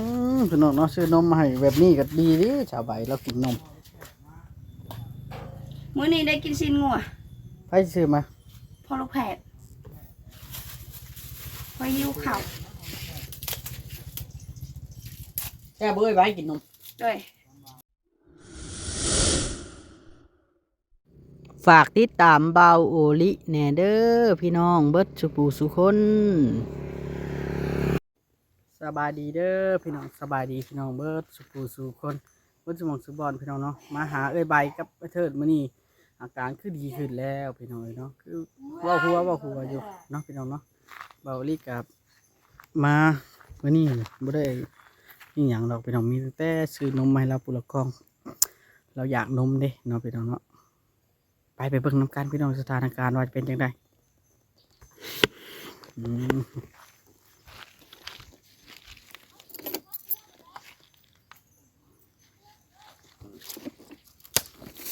ອືມ ພີ່ນ້ອງເນາະ ຊື້ນົມມາໃຫ້ແບບນີ້ກໍດີເດ້ ສາວໃບລາວກິນນົມ. ມື້ນີ້ໄດ້ກິນຊີ້ນງົວ. ໃຜຊື້ມາ? ພໍ່ລູກແພດ. ຂ້ອຍຫິວເຂົ້າ. ແຊບເວີຍ ໃບກິນນົມ. ໂດຍ. ຝາກຕິດຕາມບ່າວໂອລິແດ່ເດີ ພີ່ນ້ອງເບິດສູ່ຜູ້ສູ່ຄົນ. ສະບາຍດີເດີພີ່ນ້ອງ ສະບາຍດີພີ່ນ້ອງເບິດສູ່ຜູ້ສູ່ຄົນ ເບິດສູ່ໝ່ອງສູ່ບ່ອນພີ່ນ້ອງເນາະ. ມາຫາເອື້ອຍໃບກັບອ້າຍເທີດມື້ນີ້ ອາການຄືດີຂຶ້ນແລ້ວພີ່ນ້ອງເອີຍເນາະ. ຄືເວົ້າຫົວເວົ້າຫົວຢູ່ເນາະພີ່ນ້ອງເນາະ. ບ່າວໂອລິກັບ ມາມື້ນີ້ບໍ່ໄດ້ອີ່ຫຍັງດອກພີ່ນ້ອງ ມີແຕ່ຊື້ນົມມາໃຫ້ລາວຜູ້ລະກ່ອງ ລາວຢາກນົມເດ້ເນາະພີ່ນ້ອງເນາະ. ໄປ ໄປເບິ່ງນຳກັນພີ່ນ້ອງ ສະຖານະການວ່າຈະເປັນຈັ່ງໃດ. ອືມ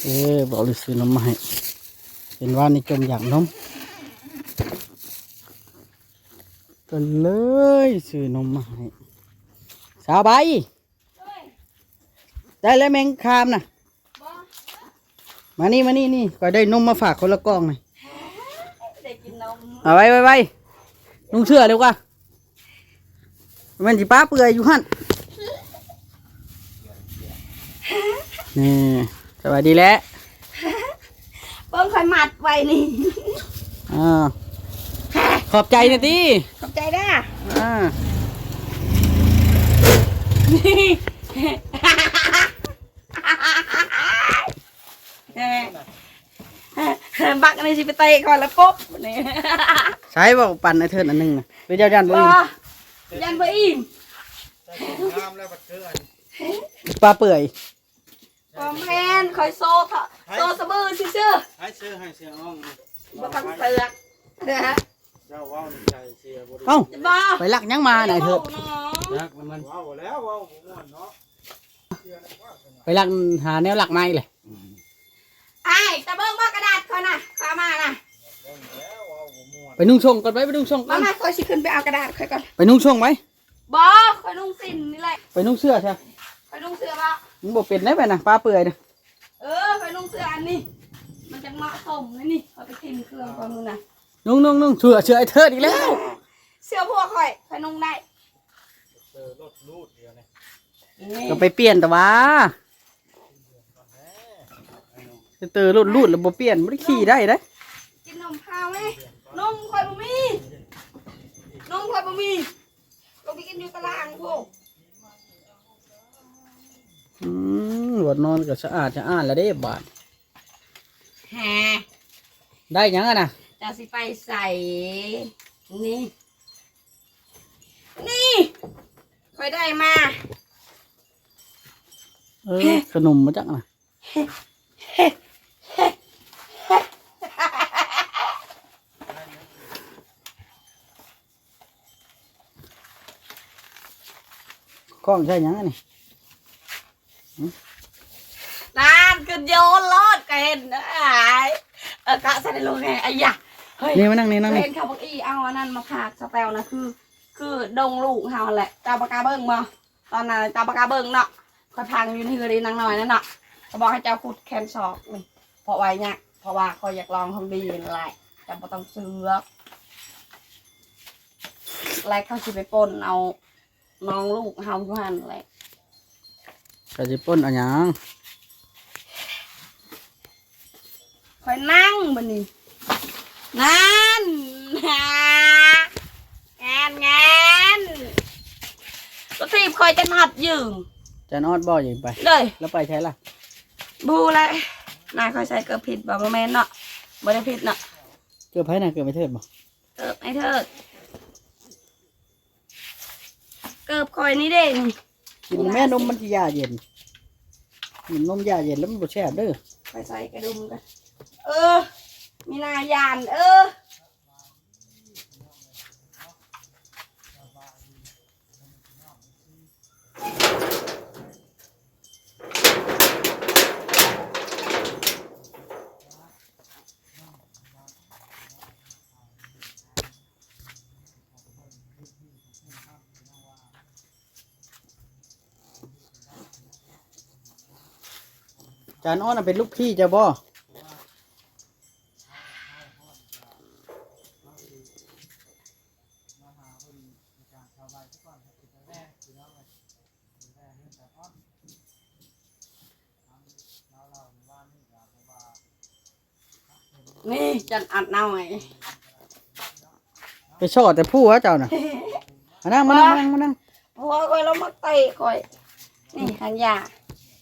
ເອີ ບໍ່ໄດ້ຊື້ນົມມາໃຫ້ ເຫັນວ່ານີ້ຈົ່ມຢາກນົມ ກໍເລີຍຊື້ນົມມາໃຫ້. ສາວໃບ ໄດ້ແລ້ວແມງຄາມນະ ມານີ້ ມານີ້ ນີ້ ຂ້ອຍໄດ້ນົມມາຝາກຄົນລະກ່ອງນີ້. ໄດ້ກິນນົມ ເອົາໄວ້ ໄວ້ ໄວ້ ນຸ່ງເສື້ອເລັວກວ່າ ແມ່ນຊິປະເປື່ອຍຢູ່ຫັ້ນ. ນີ້ ສະບາຍດີແຫຼະ ເບິ່ງຂ້ອຍມັດໄວ້ນີ້. ອ່າ ຂອບໃຈນະຕິ ຂອບໃຈເດີ. ອ່າ ບັກອັນນີ້ຊິໄປເຕະກ່ອນລະປົບນີ້. ໃສ ເວົ້າປັນໄອ້ເທີນອັນໜຶ່ງນະ ຫຼືເຈົ້າຢ້ານບໍ່ອີ່ມ? ບໍ່ ຢ້ານບໍ່ອີ່ມ. ປາເປື່ອຍ ບໍ່ແມ່ນ ຂ້ອຍໂຊເທາະ ໃຫ້ ໂຊສະບືຊື່ໆ ໃຫ້ເສື້ອ ໃຫ້ເສື້ອອອງ ບໍ່ຕ້ອງເສື້ອ ເອີ ເຈົ້າເວົ້າໃນໃຈເສຍບໍ່ໄດ້. ເອົ້າ ບໍ່ ໄປລັກຫຍັງມານະໄອ້ເທີດ? ລັກມັນ ເວົ້າແລ້ວ ເວົ້າບໍ່ມ່ວນເນາະ ໄປລັກຫາແນວລັກມາອີກເລີຍ. ອ້າຍ ຕາເບິ່ງບໍ່ກະດາດຂ້ອຍນະ ຂ້ອຍເອົາມານະ. ໄປນຸ່ງໂສ້ງກ່ອນໄປ ໄປນຸ່ງໂສ້ງກ່ອນ ມາ ຂ້ອຍຊິຂຶ້ນໄປເອົາກະດາດຂ້ອຍກ່ອນ ໄປນຸ່ງໂສ້ງໄປ. ບໍ່ ຂ້ອຍນຸ່ງສິ້ນນີ້ແຫຼະ. ໄປນຸ່ງເສື້ອຊະ ຂ້ອຍນຸ່ງເສື້ອບໍ່? ມັນບໍ່ເປັນໄດ໋ ໄປນະ ປາເປື່ອຍນະ. ເອີ ຂ້ອຍນຸ່ງເສື້ອອັນນີ້ ມັນຈັກເໝາະສົມນະນີ້ ຂ້ອຍໄປຖິ້ມເຄື່ອງກ່ອນມື້ນະ. ນຸ່ງ ນຸ່ງ ນຸ່ງ ເສື້ອ ເສື້ອໄອ້ເທີດອີກແລ້ວ. ເສື້ອພວກຂ້ອຍ ຂ້ອຍນຸ່ງໄດ້. ເອີ ລົດລູດດຽວນີ້ ກໍໄປປ່ຽນແຕ່ວ່າ ເຕີລົດລູດແລ້ວບໍ່ປ່ຽນ ບໍ່ໄດ້ຂີ່ໄດ້ເດ້. ກິນນົມພາວແມ ນົມຂ້ອຍບໍ່ມີ ນົມຂ້ອຍບໍ່ມີ ລົງໄປກິນຢູ່ຕະລ່າງພຸ້ນ. ອືມ ບ່ອນນອນກໍສະອາດສະອ້ານແລ້ວເດ້ບາດ. ຫາ ໄດ້ຫຍັງຫັ້ນນະ? ເຈົ້າຊິໄປໃສ? ນີ້ ນີ້ ຂ້ອຍໄດ້ມາ. ເອີ ຂະໜົມມາຈັກນະ? ຂອງໃສ່ຫຍັງອັນນີ້? ນັ້ນ ຂຶ້ນໂຍນໂລດ ກໍເຫັນ. ເອີ ກະໃສ່ລົງແນ່. ອາຍະ ເຮີ້ຍ ນີ້ມານັ່ງນີ້ ນັ່ງນີ້. ເຫັນເຂົາບັກອີ່ເອົາອັນນັ້ນມາຝາກສະແຕວນະ ຄື ຄືດົງລູກເຮົາຫັ້ນແຫຼະ. ເຈົ້າບໍ່ກ້າເບິ່ງບໍ່? ຕອນນັ້ນເຈົ້າບໍ່ກ້າເບິ່ງເນາະ. ຂ້ອຍພັງຢູ່ໃນເຮືອນນາງນ້ອຍນັ້ນເນາະ ຂ້ອຍບອກໃຫ້ເຈົ້າຂຸດແຄນຊອກນີ້ ເພາະວ່າຫຍັງ? ເພາະວ່າຂ້ອຍຢາກລອງຂອງດີຫັ້ນແຫຼະ. ເຈົ້າບໍ່ຕ້ອງເຊື່ອ ແລະ ເຂົາຊິໄປປົ່ນເອົານ້ອງລູກເຮົາຢູ່ຫັ້ນແຫຼະ. ເຂົາຊິປົ່ນເອົາຫຍັງ? ຂ້ອຍນັ່ງບັດນີ້ ນັ້ນ ງານ ງານ ລົດຖີບຂ້ອຍຈະນັດຢືມ. ຈະນອດບໍ່ຢືມໄປ? ເດ້ ແລ້ວໄປໃສລະ? ບໍ່ຮູ້ແຫຼະ. ນາຍຂ້ອຍໃສ່ເກີບຜິດບໍ່? ບໍ່ແມ່ນເນາະ ບໍ່ໄດ້ຜິດເນາະ. ເກີບໃຜນະ? ເກີບໄອ້ເທີດບໍ່? ເກີບໄອ້ເທີດ. ເກີບຂ້ອຍນີ້ເດ້ນີ້. ກິນແມ່ນົມມັນຊິຢາເຢັນ ກິນນົມຢາເຢັນແລ້ວມັນບໍ່ແຊບເດີ. ຂ້ອຍໃສ່ກະດຸມກ່ອນ. ເອີ ມີໜ້າຢ້ານ ເອີ. ຈານອອດນະເປັນລູກພີ່ເຈົ້າບໍ່? ນີ້ຈານອອດນ້ອຍ ໄປສໍ້ແຕ່ຜົວເຈົ້ານະ. ມານັ່ງ ມານັ່ງ ມານັ່ງ ມານັ່ງ. ຜົວຂ້ອຍລາວມັກເຕະຂ້ອຍ. ນີ້ຫາງຢາ.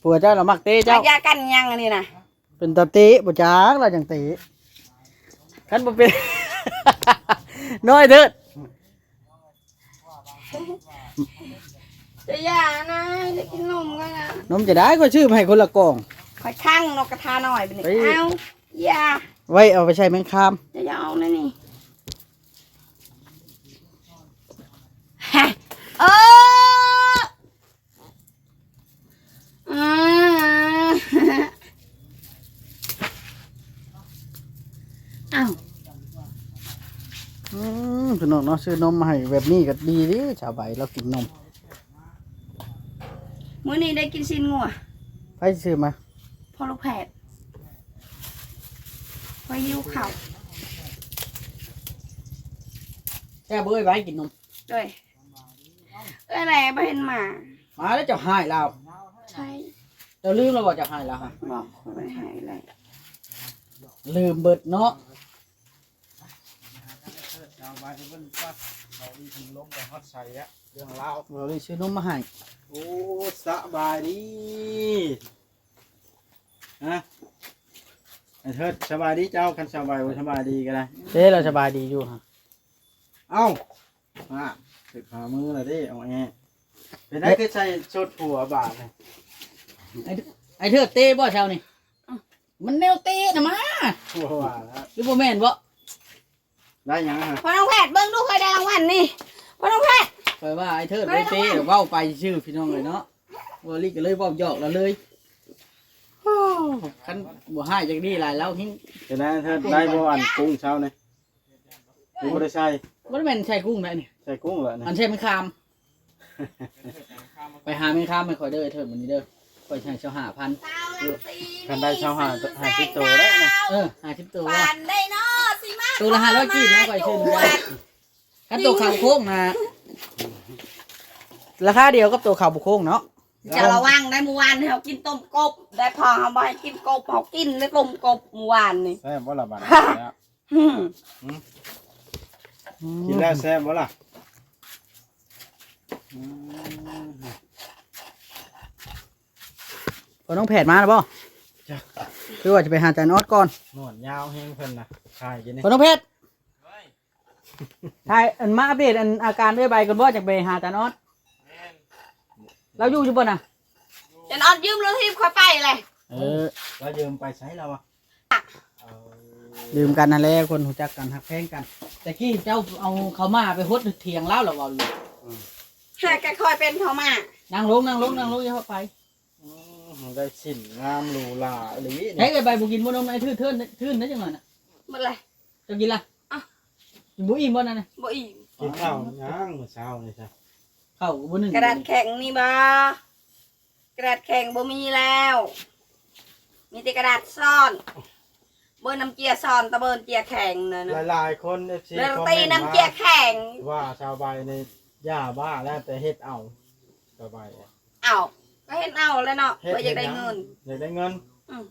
ຜົວເຈົ້າລາວມັກເຕະເຈົ້າ. ຫາງຢາກັນຫຍັງອັນນີ້ນະ. ເປັນຕາເຕະບໍ່ຈັກ ລາວຈັ່ງເຕະ. ຄັນບໍ່ເປັນ ນ້ອຍເທີດ. ຈະຢ່ານະ ຈະກິນນົມກ່ອນນະ. ນົມຈະໄດ້ ຂ້ອຍຊື້ມາໃຫ້ຄົນລະກ່ອງ. ຂ້ອຍຂັງນົກກະທານ້ອຍບາດນີ້. ເອົາ ຢ່າ ໄວ້ເອົາໄປໃສ່ແມງຄາມ. ຈະຢ່າເອົານະນີ້. ເອີ ອືມ ອ້າວ ອືມ ພີ່ນ້ອງເນາະ ຊື້ນົມມາໃຫ້ແບບນີ້ກໍດີເດ້ ສາວໃບລາວກິນນົມ. ມື້ນີ້ໄດ້ກິນຊີ້ນງົວ. ໃຜຊື້ມາ? ພໍ່ລູກແພດ. ຂ້ອຍຫິວເຂົ້າ. ແຊບເວີຍ ໄວ້ກິນນົມ. ໂດຍ. ເອື້ອຍແຫຼະບໍ່ເຫັນມາ. ມາແລ້ວເຈົ້າຮ້າຍລາວ. ໃຊ່. ເຈົ້າລືມແລ້ວບໍ່ເຈົ້າຮ້າຍລາວຫັ້ນ? ບໍ່ ຂ້ອຍບໍ່ໄດ້ຮ້າຍແລ້ວ. ລືມເບິດເນາະ. ເຮົາໄປເບິ່ງກ່ອນ ເຮົາອີກເພິ່ນລົງໄປຮອດໃສແລ້ວ ເລື່ອງລາວ. ເຮົາໄດ້ຊື້ນົມມາໃຫ້. ໂອ້ ສະບາຍດີ. ຮະ ໄອ້ເທີດ ສະບາຍດີເຈົ້າ. ຄັນສະບາຍ ບໍ່ສະບາຍດີກໍໄດ້. ເດ້ ລາວສະບາຍດີຢູ່. ເອົ້າ ອາ ຖືກຂາມືລະເດ້ ເອົາແອ. ເປັນໄດ ເຮັດ ຄືໃສ່ຊຸດຜົວບາດນີ້? ໄອ້ ໄອ້ເທີດເຕະບໍ່ເຊົ້ານີ້? ມັນແນວເຕະນະມາ. ບໍ່ວ່າແລ້ວ ຫຼືບໍ່ແມ່ນບໍ່? ໄດ້ຫຍັງຫັ້ນ? ພໍ່ນ້ອງແພດ ເບິ່ງດູ ຂ້ອຍໄດ້ລາງວັນນີ້ ພໍ່ນ້ອງແພດ. ຂ້ອຍວ່າໄອ້ເທີດໄດ້ເຕະ ເວົ້າໄປຊື່ພີ່ນ້ອງເອີຍເນາະ. ບໍ່ລີກໍເລີຍເວົ້າຫຍອກລາວເລີຍ. ໂອ້ ຄັນບໍ່ຮ້າຍຈັກດີຫຼາຍລາວເຮັງ. ເປັນໄດ ເທີດ ໄດ້ບໍ່ອັນກຸ້ງເຊົ້ານີ້? ຄືບໍ່ໄດ້ໃສ່? ບໍ່ໄດ້ແມ່ນໃສ່ກຸ້ງໄດ໋ນີ້ ໃສ່ກຸ້ງແລ້ວນີ້ ອັນໃສ່ແມງຄາມ. ໄປຫາແມງຄາມໃຫ້ຂ້ອຍເດີ ເທີດ ມື້ນີ້ເດີ ຂ້ອຍໃຫ້ຊາວຫ້າພັນ. ຄັນໄດ້ຊາວຫ້າ ຫ້າສິບໂຕແລ້ວນະ. ເອີ ຫ້າສິບໂຕ ໂຕລະຫ້າຮ້ອຍກີບນະ ຂ້ອຍຊື້. ຄັນໂຕຂາວໂຄ້ງນະ ລາຄາດຽວກັບໂຕຂາວບໍ່ໂຄ້ງເນາະ. ເຈົ້າລະວັງໄດ໋ ມື້ວານນີ້ເຮົາກິນຕົ້ມກົບໄດ໋ ພໍ່ເຮົາບໍ່ໃຫ້ກິນກົບ ເຮົາກິນໄດ້ຕົ້ມກົບມື້ວານນີ້. ແຊບບໍ່ລະບາດນີ້? ອືມ ອືມ ກິນແລ້ວແຊບບໍ່ລະ? ອືມ ພໍ່ນ້ອງແພດມາແລ້ວບໍ່? ຈ້ະ ຄືວ່າຈະໄປຫາຈານອອດກ່ອນ. ໜວດຍາວແຮງເພິ່ນນະ ຖ່າຍຢູ່ນີ້. ພໍ່ນ້ອງແພດ ຖ່າຍ ອັນ ມາອັບເດດ ອັນ ອາການເອື້ອຍໃບກ່ອນບໍ່ ຈັ່ງໄປຫາຈານອອດ. ລາວຢູ່ຢູ່ບໍ່ນະ? ຈານອອດຢືມລົດຖີບຂ້ອຍໄປແຫຼະ. ເອີ ລາວຢືມໄປໃສລາວວະ? ເອີ ຢືມກັນຫັ້ນແຫຼະ ຄົນຮູ້ຈັກກັນຮັກແພງກັນ. ແຕ່ກີ້ເຈົ້າເອົາເຂົ້າໝາໄປຫົດຖຽງລາວລະເວົ້າຢູ່. ອືມ ຫາກະຂ້ອຍເປັນເຂົ້າໝາ. ນັ່ງລົງ ນັ່ງລົງ ນັ່ງລົງ ຢ່າເຂົ້າໄປ. ອືມ ໄດ້ສິນງາມຫຼູຫຼາອີ່ຫຼີນີ້. ໃຫ້ເອື້ອຍໃບບໍ່ກິນບໍ່ນົມ ໄອ້ທື້ນ ທື້ນໄດ້ຈັກໜ່ອຍນະ. ໝົດແລ້ວ. ເຈົ້າກິນລະ? ອະ ກິນບໍ່ອີ່ມບໍ່ນັ້ນນະ? ບໍ່ອີ່ມ. ກິນເຂົ້າຫຍັງມື້ເຊົ້ານີ້ຊະ? ເຂົ້າກໍບໍ່ໜຶ້ງ. ກະດາດແຂງມີບໍ່? ກະດາດແຂງບໍ່ມີແລ້ວ ມີແຕ່ກະດາດຊ້ອນ. ເບິ່ງນ້ຳເຈ້ຍຊ້ອນ ຕະເບິ່ງເຈ້ຍແຂງນັ້ນນະ. ຫຼາຍໆຄົນ ເອັຟຊີ ຄອມເມັນມາວ່າສາວໃບນີ້ຢາບ້າແລ້ວ ແຕ່ເຮັດເອົາສາວໃບ. ເອົ້າ ກໍເຮັດເອົາແຫຼະເນາະ ເພາະຢາກໄດ້ເງິນ. ຢາກໄດ້ເງິນ. ອືມ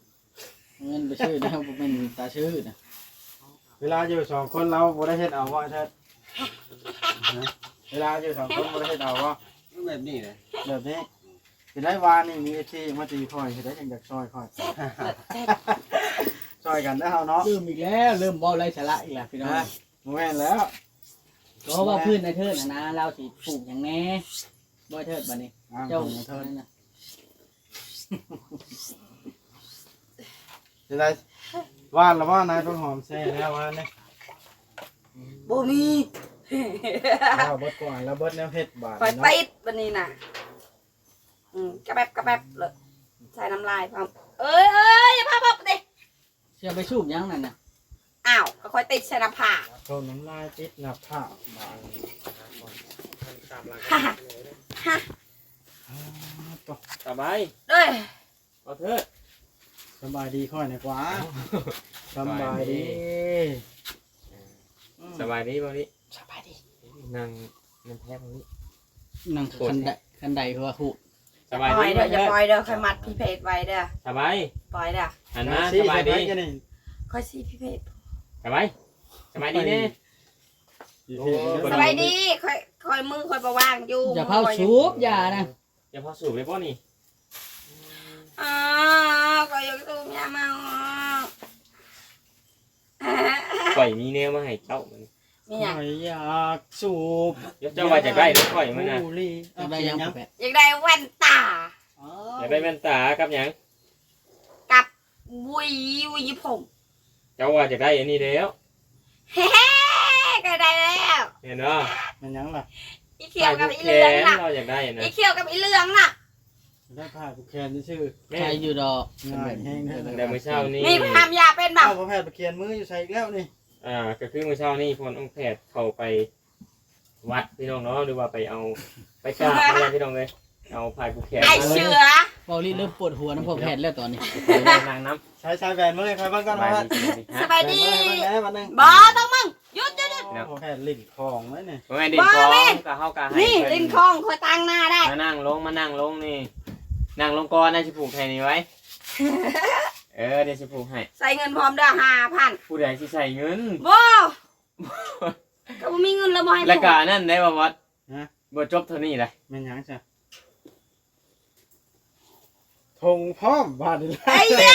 ເງິນໄປຊື້ແນວບໍ່ແມ່ນຕາຊື້ນະ. ເວລາຢູ່ສອງຄົນລາວບໍ່ໄດ້ເຮັດເອົາບໍ່ ເວລາຢູ່ສອງຄົນບໍ່ໄດ້ເຮັດເອົາບໍ່? ແບບນີ້ແຫຼະ ແບບນີ້. ເປັນໄດ້ວານນີ້ມີເອັຟຊີມາຕີຂ້ອຍ ເຮັດໄດ້ຈັ່ງຢາກຊ່ອຍຂ້ອຍ. ຊ່ອຍກັນເດີເຮົາເນາະ. ເລີ່ມອີກແລ້ວ ເລີ່ມເວົ້າໄຮ້ສາລະອີກແລ້ວພີ່ນ້ອງ. ບໍ່ແມ່ນແລ້ວ ກໍເວົ້າພື້ນນາເທີນນະ ລາວຊິປູກຫຍັງແດ່? ບໍ່ເທີດ ບາດນີ້ ອ້າວ ເຈົ້າ ເທີດ ຈັ່ງໃດ ຫວານລະບໍ່? ນາຍຕົ້ນຫອມແຊ່ແລ້ວຫວານນີ້. ບໍ່ມີ. ລາວເບິດກ່ອນ ລາວເບິດແນວເຮັດບາດ ຂ້ອຍຕິດບາດນີ້ນະ. ອືມ ກະແປັບກະແປັບເລີຍ ໃສ່ນ້ຳລາຍພ້ອມ. ເອີຍ ເອີຍ ຢ່າພາບອກຕິ. ຊິເອົາໄປສູບຫຍັງນັ້ນນະ? ອ້າວ ກໍຂ້ອຍຕິດໃສ່ໜ້າຜາກ. ເອົານ້ຳລາຍຕິດໜ້າຜາກບາດນີ້. ຮະ ຮະ ສະບາຍ. ເອີຍ ບໍ່ເທີດ. ສະບາຍດີຂ້ອຍນະກວ່າ. ສະບາຍດີ. ສະບາຍດີເບົາລີ. ສະບາຍດີ. ນັ່ງ ນັ່ງແທ້ເບົາລີ. ນັ່ງຄັນໄດ ຄັນໄດເພື່ອຮູ້. ສະບາຍດີເດີ. ຢ່າປ່ອຍເດີ ຂ້ອຍມັດພີ່ເພດໄວ້ເດີ. ສະບາຍ ປ່ອຍເດີ. ຫັນມາ. ສະບາຍດີ. ຂ້ອຍຊີ້ພີ່ເພດ. ສະບາຍ ສະບາຍດີແນ່. ສະບາຍດີ. ຂ້ອຍ ຂ້ອຍ ມືຂ້ອຍບໍ່ວ່າງຢູ່. ຢ່າເຜົາສູບ ຢ່ານະ. ຢ່າພໍສູບໄດ້ບໍ່ນີ້? ອ້າວ ຂ້ອຍຢາກສູບຢາເມົາ. ຂ້ອຍມີແນວມາໃຫ້ເຈົ້າມື້ນີ້. ມີຫຍັງ? ຂ້ອຍຢາກສູບ. ເຈົ້າວ່າຢາກໄດ້ນຳຂ້ອຍມື້ນະ. ຢາກໄດ້ຫຍັງ? ຢາກໄດ້ແວ່ນຕາ. ຢາກໄດ້ແວ່ນຕາກັບຫຍັງ? ກັບຫວີ ຫວີຜົມ. ເຈົ້າວ່າຢາກໄດ້ອັນນີ້ແລ້ວ. ເຮ ກໍໄດ້ແລ້ວ. ເຫັນບໍ່? ແມ່ນຫຍັງລະ? ອີຂຽວກັບອີເຫຼືອງນະ. ເຮົາຢາກໄດ້ນະ. ອີຂຽວກັບອີເຫຼືອງນະ. ໄດ້ຜ້າຜູກແຂນຊື່ໆ. ແມ່ນ. ໃສ່ຢູ່ດອກ. ງ່າຍແຮງເດີ. ແຕ່ມື້ເຊົ້ານີ້ ນີ້ພະຍາມຢາເປັນບໍ່? ເອົາ ພໍ່ແພດໄປຂຽນມືຢູ່ໃສອີກແລ້ວນີ້? ອ່າ ກໍຄືມື້ເຊົ້ານີ້ ພໍ່ນ້ອງແພດເຂົ້າໄປ ວັດພີ່ນ້ອງເນາະ ຫຼືວ່າໄປເອົາ ໄປກາບນັ້ນແຫຼະພີ່ນ້ອງເອີຍ ເອົາຜ້າຜູກແຂນ. ອ້າຍເສືອ ເວົ້າລີເລີ່ມປວດຫົວນຳພໍ່ແພດແລ້ວຕອນນີ້. ນັ່ງນຳ. ໃສ່ ໃສ່ແວ່ນມາໃຫ້ຂ້ອຍເບິ່ງກ່ອນ. ສະບາຍດີ. ສະບາຍດີ. ບໍ່ຕ້ອງມຶງ ຢຸດ ຢຸດ ຢຸດ. ພໍ່ແພດຫຼິ້ນຂອງໄວ້ນີ້. ບໍ່ແມ່ນຫຼິ້ນຂອງ ກໍເຮົາກໍໃຫ້. ນີ້ຫຼິ້ນຂອງ ຂ້ອຍຕັ້ງໜ້າໄດ້. ມານັ່ງລົງ ມານັ່ງລົງນີ້. ນັ່ງລົງກ່ອນນະ ຊິຜູກແຂນນີ້ໄວ້. ເອີ ດຽວຊິຜູກໃຫ້. ໃສ່ເງິນພ້ອມເດີ ຫ້າພັນ. ຜູ້ໃດຊິໃສ່ເງິນ? ບໍ່ ກໍບໍ່ມີເງິນແລ້ວບໍ່ໃຫ້. ແລ້ວກໍອັນນັ້ນໄດ້ບໍ່ ວັດ? ຮະ? ບໍ່ຈົບເທົ່ານີ້ໄດ໋. ແມ່ນຫຍັງຊະ? ຖົງພ້ອມບາດນີ້. ໄອ້ຍາ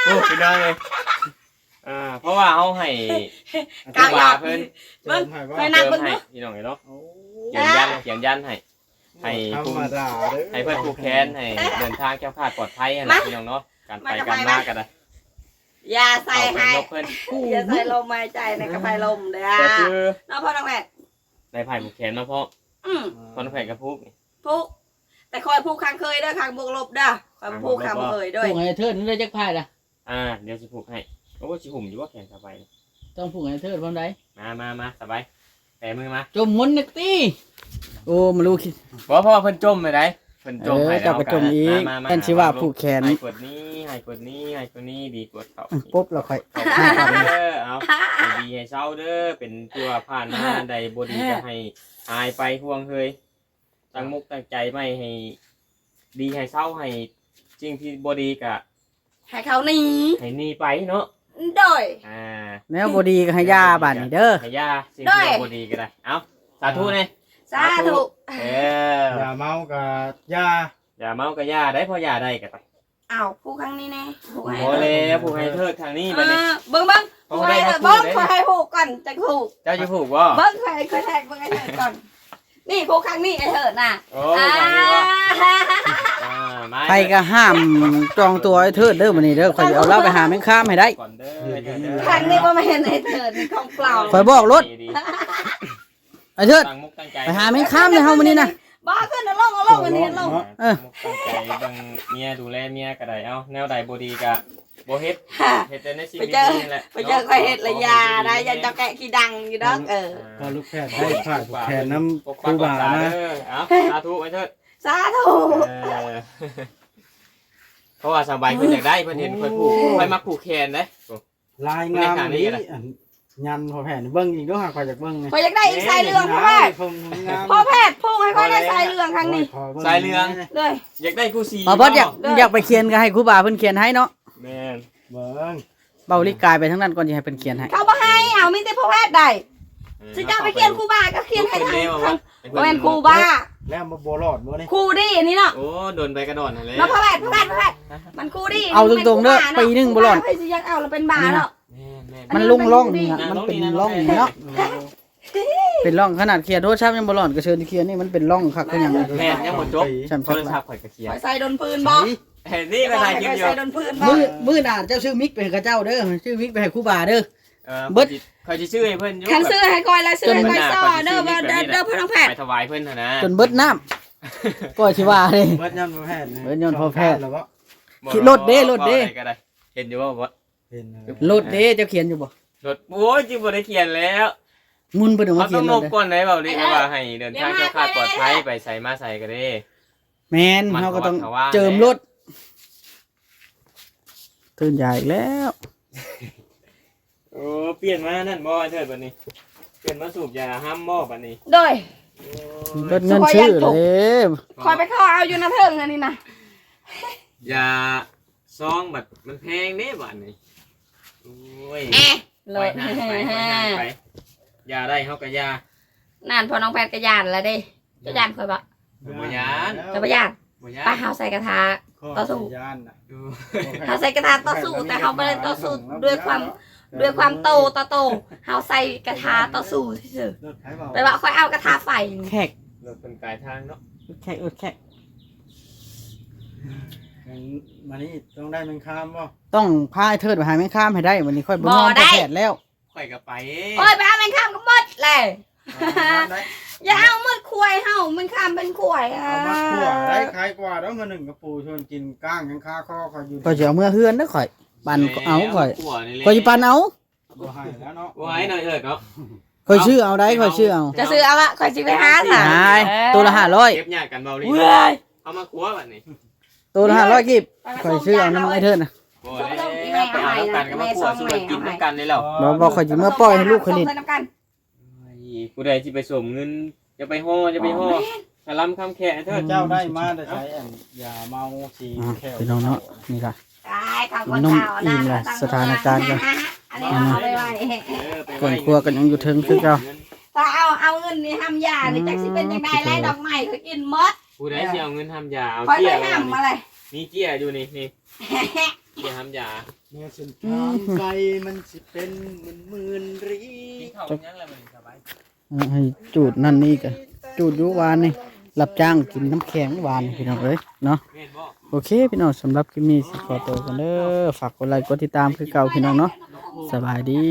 ໂອ້ ພີ່ນ້ອງເອີຍ ອ່າ ເພາະວ່າເຮົາໃຫ້ ກັບ ຄູບາເພິ່ນ ເບິ່ງ ເຈີມໃຫ້ບໍ່? ເຈີມໃຫ້ພີ່ນ້ອງເອີຍເນາະ. ໂອ້ ຢືນຢັນ ຢືນຢັນໃຫ້ ໃຫ້ ທຳມະດາເດີ ໃຫ້ເພິ່ນຜູກແຂນ ໃຫ້ເດີນທາງແຄ້ວຄາດປອດໄພຫັ້ນແຫຼະ ມາ ພີ່ນ້ອງເນາະ. ການໄປການມາກໍໄດ້ ຢ່າໃສ່ໃຫ້ ເອົາໄປນົບເພິ່ນ ຢ່າໃສ່ລົມຫາຍໃຈໃນກະໄພລົມເດີ ກໍຄື ເນາະພໍ່ນ້ອງແພດ ໄດ້ຜ້າຜູກແຂນມາພ້ອມ. ອືມ ພໍ່ນ້ອງແພດກໍຜູກນີ້ ຜູກ ແຕ່ຂ້ອຍຜູກຂ້າງເຄີຍເດີ ຂ້າງບວກລົບເດີ ຂ້ອຍບໍ່ຜູກຂ້າງບໍ່ເຄີຍເດີ. ຜູກໃຫ້ເທີດໄດ້ຈັກຜ້າລະ? ອ່າ ດຽວຊິຜູກໃຫ້. ໂອ້ ຊິຫຸ້ມຢູ່ບໍ່ແຂນສະບາຍ? ຕ້ອງຜູກໃຫ້ເທີດພ້ອມໃດ. ມາ ມາ ມາ ສະບາຍ ແປມືມາ ຈົ່ມມົນໜຶກຕິ. ໂອ້ ມາລູກ ບໍ່ ເພາະວ່າເພິ່ນຈົ່ມໄດ້ ເພິ່ນຈົ່ມໃຫ້ ເຈົ້າກໍຈົ່ມອີກ. ແມ່ນຊິວ່າຜູກແຂນ ໃຫ້ກວດນີ້ ໃຫ້ກວດນີ້ ໃຫ້ກວດນີ້ ດີກວດເຂົ້າ ປົບແລ້ວຄ່ອຍ ເອີ ເອົາ ໃຫ້ດີໃຫ້ເຊົາເດີ ເປັນຕົວຜ່ານມາອັນໃດບໍ່ດີກໍໃຫ້ຫາຍໄປ ຫ່ວງເຮີຍ ຕັ້ງມຸກຕັ້ງໃຈໃໝ່ໃຫ້ດີໃຫ້ເຊົາ ໃຫ້ສິ່ງທີ່ບໍ່ດີກະ ໃຫ້ເຂົາໜີ ໃຫ້ໜີໄປເນາະ. ໂດຍ ອ່າ ແນວບໍ່ດີກໍໃຫ້ຢ່າບາດນີ້ເດີ ໃຫ້ຢ່າ ສິ່ງທີ່ບໍ່ດີກໍໄດ້. ເອົາ ສາທຸແດ່ ສາທຸ. ເອີ ຢ່າເມົາກໍຢ່າ ຢ່າເມົາກໍຢ່າໄດ້ ພໍຢ່າໄດ້ກໍໄດ້. ເອົາ ຜູກຂ້າງນີ້ແດ່ ຜູກໃຫ້ ບໍ່ແລ້ວ ຜູກໃຫ້ເທີດຂ້າງນີ້ບາດນີ້. ເອີ ເບິ່ງໆ ຜູກໃຫ້ເທີດ ເບິ່ງ ຂ້ອຍໃຫ້ຜູກກ່ອນ ຈັ່ງຜູກ. ເຈົ້າຊິຜູກບໍ່? ເບິ່ງ ຂ້ອຍ ຂ້ອຍແທກເບິ່ງໃຫ້ເທີດກ່ອນ. ນີ້ ຜູກຂ້າງນີ້ ໄອ້ເທີດນະ. ໂອ້ ອ່າ ຂ້າງນີ້ບໍ່? ອ່າ ມາ ໃຜກໍຫ້າມຈອງຕົວໄອ້ເທີດເດີ ມື້ນີ້ເດີ ຂ້ອຍຊິເອົາລາວໄປຫາແມງຄາມໃຫ້ໄດ້. ຂ້າງນີ້ບໍ່ແມ່ນໄອ້ເທີດ ນີ້ຂອງປອມ. ຂ້ອຍບອກໂລດ ໄອ້ເທີດ ຕັ້ງມຸກຕັ້ງໃຈ ໄປຫາແມງຄາມໃຫ້ເຮົາມື້ນີ້ນະ. ບໍ່ ຂຶ້ນ ເອົາລົງ ເອົາລົງ ອັນນີ້ເອົາລົງ. ເອີ ຕັ້ງມຸກຕັ້ງໃຈເບິ່ງເມຍ ດູແລເມຍກໍໄດ້. ເອົາ ແນວໃດບໍ່ດີກໍ ບໍ່ເຮັດ ເຮັດແຕ່ໃນຊີວິດນີ້ແຫຼະ. ໄປເຈີ ໄປເຈີຂ້ອຍເຮັດລະຢ່າໄດ້ ຢ້ານເຈົ້າແກະຂີ້ດັງຢູ່ດອກ. ເອີ ພໍ່ລູກແພດໄດ້ຜ້າຜູກແຂນນຳຄູບາມາ. ເອີ ເອົາ ສາທຸໄອ້ເທີດ ສາທຸ. ເອີ ເພາະວ່າສາວໃບເພິ່ນຢາກໄດ້ ເພິ່ນເຫັນຂ້ອຍຜູກ ຂ້ອຍມັກຜູກແຂນເດ້. ລາຍງາມນີ້ ອັນຍັນພໍ່ແພດເບິ່ງອີກເດີ ຫາຂ້ອຍຢາກເບິ່ງ. ຂ້ອຍຢາກໄດ້ອີກສາຍເຫຼືອງ ພໍ່ແພດ ພໍ່ແພດ ຜູກໃຫ້ຂ້ອຍໄດ້ສາຍເຫຼືອງຂ້າງນີ້ ສາຍເຫຼືອງ. ໂດຍ ຢາກໄດ້ຄູ່ສີ. ພໍ່ເພິ່ນຢາກ ຢາກໄປຂຽນກໍໃຫ້ຄູບາເພິ່ນຂຽນໃຫ້ເນາະ. ແມ່ນ ເບິ່ງ ເບົາລີກາຍໄປທາງນັ້ນກ່ອນ ຊິໃຫ້ເພິ່ນຂຽນໃຫ້. ເຂົາບໍ່ໃຫ້ ເອົາ ມີແຕ່ພໍ່ແພດໄດ້. ຊິເຈົ້າໄປຂຽນຄູບາກໍຂຽນໃຫ້ທາງ ບໍ່ແມ່ນຄູບາ ແລ້ວບໍ່ ບໍ່ລອດບໍ່ນີ້ ຄູດີນີ້ເນາະ. ໂອ້ ດົນໄປກະດອນຫັ້ນແຫຼະ ມາພໍ່ແພດ ພໍ່ແພດ ພໍ່ແພດ ມັນຄູດີ. ເອົາຕົງໆເດີ ປີໜຶ່ງບໍ່ລອດ ໃຜຊິຢາກເອົາລະເປັນບາເນາະ. ແມ່ນໆ ມັນລົງຮ່ອງນີ້ນະ ມັນເປັນຮ່ອງນີ້ເນາະ ເປັນຮ່ອງ. ຂະໜາດເຂຍນໂທລະສັບຍັງບໍ່ລອດ ກະເຊີນເຂຍນນີ້ ມັນເປັນຮ່ອງຄັກຄືຫຍັງ. ແມ່ນ ຍັງບໍ່ຈົບ ໂທລະສັບຂ້ອຍກະຂຽນ. ຂ້ອຍໃສ່ດົນພື້ນບໍ່? ນີ້ກໍຖ່າຍຄລິບຢູ່. ຂ້ອຍໃສ່ດົນພື້ນບໍ່? ມື້ ມື້ໜ້າເຈົ້າຊື້ມິກໄປໃຫ້ເຂົາເຈົ້າເດີ ຊື້ມິກໄປໃຫ້ຄູບາເດີ. ເອີ ເບິດ ຂ້ອຍຊິ ຂ້ອຍຊິຊື້ໃຫ້ເພິ່ນຢູ່. ຄັນຊື້ໃຫ້ຂ້ອຍລະຊື້ໃຫ້ຂ້ອຍຊໍ້ເດີ ເດີ ເດີ ພໍ່ນ້ອງແພດ ໄປຖວາຍເພິ່ນຫັ້ນນະ ຈົນເບິດນ້ຳ ກໍຊິວ່າເດ້. ເບິດຍ້ອນພໍ່ແພດ ເບິດຍ້ອນພໍ່ແພດ. ຂີ່ລົດເດ້ ລົດເດ້ ເຫັນຢູ່ບໍ່? ລົດເດ້ ເຈົ້າຂຽນຢູ່ບໍ່? ລົດ ໂອ້ຍ ຈິບໍ່ໄດ້ຂຽນແລ້ວ. ມຸນເພິ່ນເອົາມາຂຽນ ເຮົາຕ້ອງນົບກ່ອນໄດ໋ ເວົ້າເລີຍວ່າໃຫ້ເດີນທາງແຄ້ວຄາດປອດໄພ ໄປໃສມາໃສກໍເດ້. ແມ່ນ ເຮົາກໍຕ້ອງເຈີມລົດ. ຕື່ມຢາອີກແລ້ວ. ໂອ້ ປ່ຽນມານັ້ນບໍ່ ອ້າຍເທີດ ບັດນີ້ ປ່ຽນມາສູບຢາຮຳບໍ່ບັດນີ້? ໂດຍ ໂອ້ຍ ເບິດເງິນຊື້ເດ້. ຂ້ອຍໄປຂໍເອົາຢູ່ນະເທິງອັນນີ້ນະ ຢາຊອງບັດມັນແພງເດ້ບັດນີ້. ໂອ້ຍ ເອະ ໄປຫາໄປ ໄປຫາໄປ ຢາໄດ້ເຮົາກໍຢາ. ນັ້ນ ພໍ່ນ້ອງແພດກໍຢ້ານລະເດ້. ເຈົ້າຢ້ານຂ້ອຍບໍ່? ບໍ່ຢ້ານ ເຈົ້າບໍ່ຢ້ານ? ບໍ່ຢ້ານ. ໄປ ເຮົາໃສ່ກະທາຕໍ່ສູ້ ເຮົາໃສ່ກະທາຕໍ່ສູ້ ແຕ່ເຮົາບໍ່ໄດ້ຕໍ່ສູ້ດ້ວຍຄວາມ ດ້ວຍຄວາມໂຕຕໍ່ໂຕ ເຮົາໃສ່ກະທາຕໍ່ສູ້ຊື່ໆ. ແປວ່າຂ້ອຍເອົາກະທາໄຟ ແຂກ ລົດເພິ່ນກາຍທາງເນາະ ແຂກ ແຂກ. ມານີ້ຕ້ອງໄດ້ແມງຄາມບໍ່? ຕ້ອງພາອ້າຍເທີດໄປຫາແມງຄາມໃຫ້ໄດ້. ວັນນີ້ຂ້ອຍບໍ່ຍອມ ບໍ່ໄດ້ ແພດແລ້ວ. ຂ້ອຍກໍໄປ ໂອ້ຍ ໄປຫາແມງຄາມກໍໝົດແຫຼະ. ຢ່າເອົາໝົດຄວາຍເຮົາ ແມງຄາມເປັນຄວາຍ ເອົາມາຂົ້ວໄດ້ ຂາຍກວ່າດອກ ມື້ໜຶ່ງກະປູຊວນກິນກ້າງຍັງຄາຄໍຂ້ອຍຢູ່. ຂ້ອຍຊິເອົາເມືອເຮືອນເດີຂ້ອຍ ປັ່ນເອົາຂ້ອຍ ຂ້ອຍຊິປັ່ນເອົາ. ບໍ່ໃຫ້ແລ້ວເນາະ ບໍ່ໃຫ້ໜ້ອຍເອີດເນາະ. ຂ້ອຍຊື້ເອົາໄດ໋ ຂ້ອຍຊື້ເອົາ. ຈະຊື້ເອົາວະ ຂ້ອຍຊິໄປຫາຊະ ໂຕລະຫ້າຮ້ອຍ ເກັບຍາດກັນເບົາລີ. ເອົາມາຂົ້ວບັດນີ້ ໂຕລະຫ້າຮ້ອຍກີບ ຂ້ອຍຊື້ເອົານຳອ້າຍເທີດນະ. ບໍ່ແລ້ວ ໄປຫານຳກັນກໍມາຂົ້ວສູ່ກັນກິນນຳກັນນີ້ແຫຼ້ວ. ບໍ່ ບໍ່ ຂ້ອຍຊິເມືອປ່ອຍໃຫ້ລູກຂ້ອຍຫຼິ້ນ. ຜູ້ໃດຊິໄປສົມເງິນ ຢ່າໄປຫໍ່ ຢ່າໄປຫໍ່ ກະລຳຄຳແຄເທີດ. ເຈົ້າໄດ້ມາແຕ່ໃສ ອັນຢາເມົາສີແຂ້ວ ພີ່ນ້ອງເນາະ. ນີ້ກະນົມອີ່ມລະ ສະຖານະການກະ ເຄື່ອງຄົວກໍຍັງຢູ່ເທິງຄືເກົ່າ. ຖ້າເອົາ ເອົາເງິນນີ້ຫຳຢານີ້ ຈັກຊິເປັນຈັ່ງໃດ ໄລ່ດອກໄມ້ຂ້ອຍກິນໝົດ. ຜູ້ໃດຊິເອົາເງິນຫຳຢາ ເອົາເຈ້ຍມາເລີຍ ມີເຈ້ຍຢູ່ນີ້ ນີ້ ເຈ້ຍຫຳຢາ. ເມື່ອເສັ້ນທາງໄກມັນຊິເປັນໝື່ນໆລີ. ກິນເຂົ້າກັບຫຍັງລະມື້ນີ້ສະບາຍ? ໃຫ້ຈູດນັ້ນນີ້ກະ ຈູດຢູ່ວານນີ້ ຮັບຈ້າງກິນນ້ຳແຂງວານ ພີ່ນ້ອງເອີຍເນາະ. ໂອເຄພີ່ນ້ອງ ສຳລັບຄລິບນີ້ຊິຂໍໂຕກ່ອນເດີ. ຝາກກົດໄລກົດຕິດຕາມຄືເກົ່າພີ່ນ້ອງເນາະ. ສະບາຍດີ.